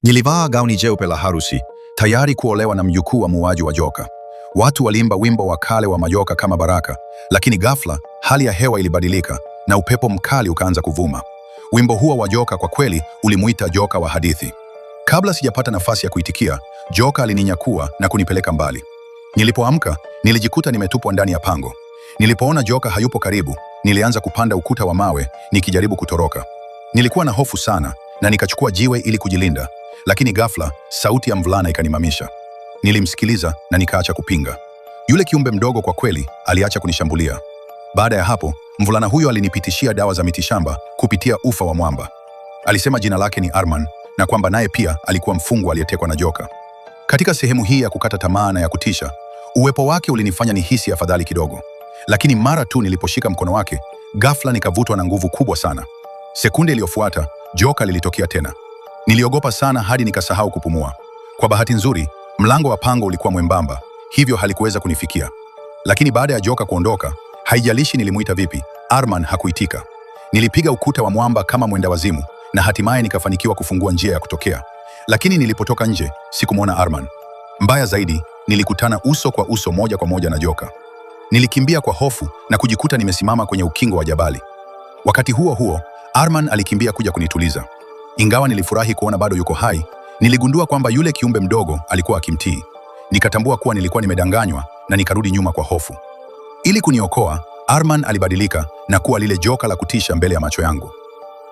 Nilivaa gauni jeupe la harusi, tayari kuolewa na mjukuu wa muuaji wa joka. Watu waliimba wimbo wa kale wa majoka kama baraka, lakini ghafla hali ya hewa ilibadilika na upepo mkali ukaanza kuvuma. Wimbo huo wa joka kwa kweli ulimuita joka wa hadithi. Kabla sijapata nafasi ya kuitikia, joka alininyakua na kunipeleka mbali. Nilipoamka, nilijikuta nimetupwa ndani ya pango. Nilipoona joka hayupo karibu, nilianza kupanda ukuta wa mawe nikijaribu kutoroka. Nilikuwa na hofu sana na nikachukua jiwe ili kujilinda, lakini ghafla sauti ya mvulana ikanimamisha. Nilimsikiliza na nikaacha kupinga. Yule kiumbe mdogo kwa kweli aliacha kunishambulia. Baada ya hapo, mvulana huyo alinipitishia dawa za mitishamba kupitia ufa wa mwamba. Alisema jina lake ni Arman na kwamba naye pia alikuwa mfungwa aliyetekwa na joka. Katika sehemu hii ya kukata tamaa na ya kutisha, uwepo wake ulinifanya nihisi afadhali kidogo. Lakini mara tu niliposhika mkono wake, ghafla nikavutwa na nguvu kubwa sana. Sekunde iliyofuata, joka lilitokea tena. Niliogopa sana hadi nikasahau kupumua. Kwa bahati nzuri, mlango wa pango ulikuwa mwembamba, hivyo halikuweza kunifikia. Lakini baada ya joka kuondoka, haijalishi nilimuita vipi, Arman hakuitika. Nilipiga ukuta wa mwamba kama mwenda wazimu na hatimaye nikafanikiwa kufungua njia ya kutokea. Lakini nilipotoka nje, sikumwona Arman. Mbaya zaidi, nilikutana uso kwa uso moja kwa moja na joka. Nilikimbia kwa hofu na kujikuta nimesimama kwenye ukingo wa jabali. Wakati huo huo, Arman alikimbia kuja kunituliza. Ingawa nilifurahi kuona bado yuko hai, niligundua kwamba yule kiumbe mdogo alikuwa akimtii. Nikatambua kuwa nilikuwa nimedanganywa na nikarudi nyuma kwa hofu. Ili kuniokoa, Arman alibadilika na kuwa lile joka la kutisha mbele ya macho yangu.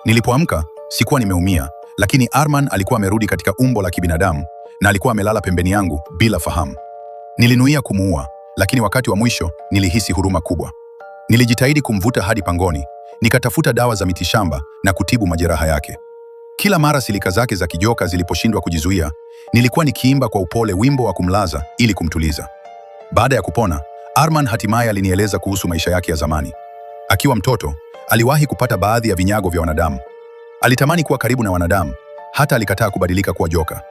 Nilipoamka, sikuwa nimeumia, lakini Arman alikuwa amerudi katika umbo la kibinadamu na alikuwa amelala pembeni yangu bila fahamu. Nilinuia kumuua, lakini wakati wa mwisho nilihisi huruma kubwa. Nilijitahidi kumvuta hadi pangoni, nikatafuta dawa za mitishamba na kutibu majeraha yake. Kila mara silika zake za kijoka ziliposhindwa kujizuia, nilikuwa nikiimba kwa upole wimbo wa kumlaza ili kumtuliza. Baada ya kupona, Arman hatimaye alinieleza kuhusu maisha yake ya zamani. Akiwa mtoto, aliwahi kupata baadhi ya vinyago vya wanadamu. Alitamani kuwa karibu na wanadamu, hata alikataa kubadilika kuwa joka.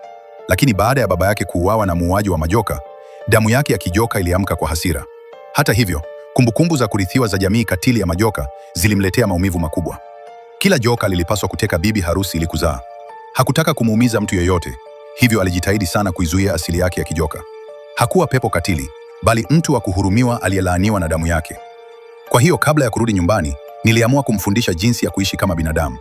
Lakini baada ya baba yake kuuawa na muuaji wa majoka, damu yake ya kijoka iliamka kwa hasira. Hata hivyo, kumbukumbu za kurithiwa za jamii katili ya majoka zilimletea maumivu makubwa. Kila joka lilipaswa kuteka bibi harusi ili kuzaa. Hakutaka kumuumiza mtu yeyote, hivyo alijitahidi sana kuizuia asili yake ya kijoka. Hakuwa pepo katili, bali mtu wa kuhurumiwa aliyelaaniwa na damu yake. Kwa hiyo kabla ya kurudi nyumbani, niliamua kumfundisha jinsi ya kuishi kama binadamu.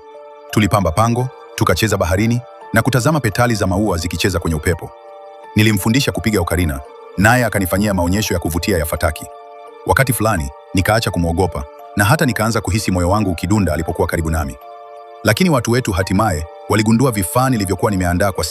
Tulipamba pango, tukacheza baharini na kutazama petali za maua zikicheza kwenye upepo. Nilimfundisha kupiga okarina, naye akanifanyia maonyesho ya kuvutia ya fataki. Wakati fulani nikaacha kumwogopa na hata nikaanza kuhisi moyo wangu ukidunda alipokuwa karibu nami. Lakini watu wetu hatimaye waligundua vifaa nilivyokuwa nimeandaa kwa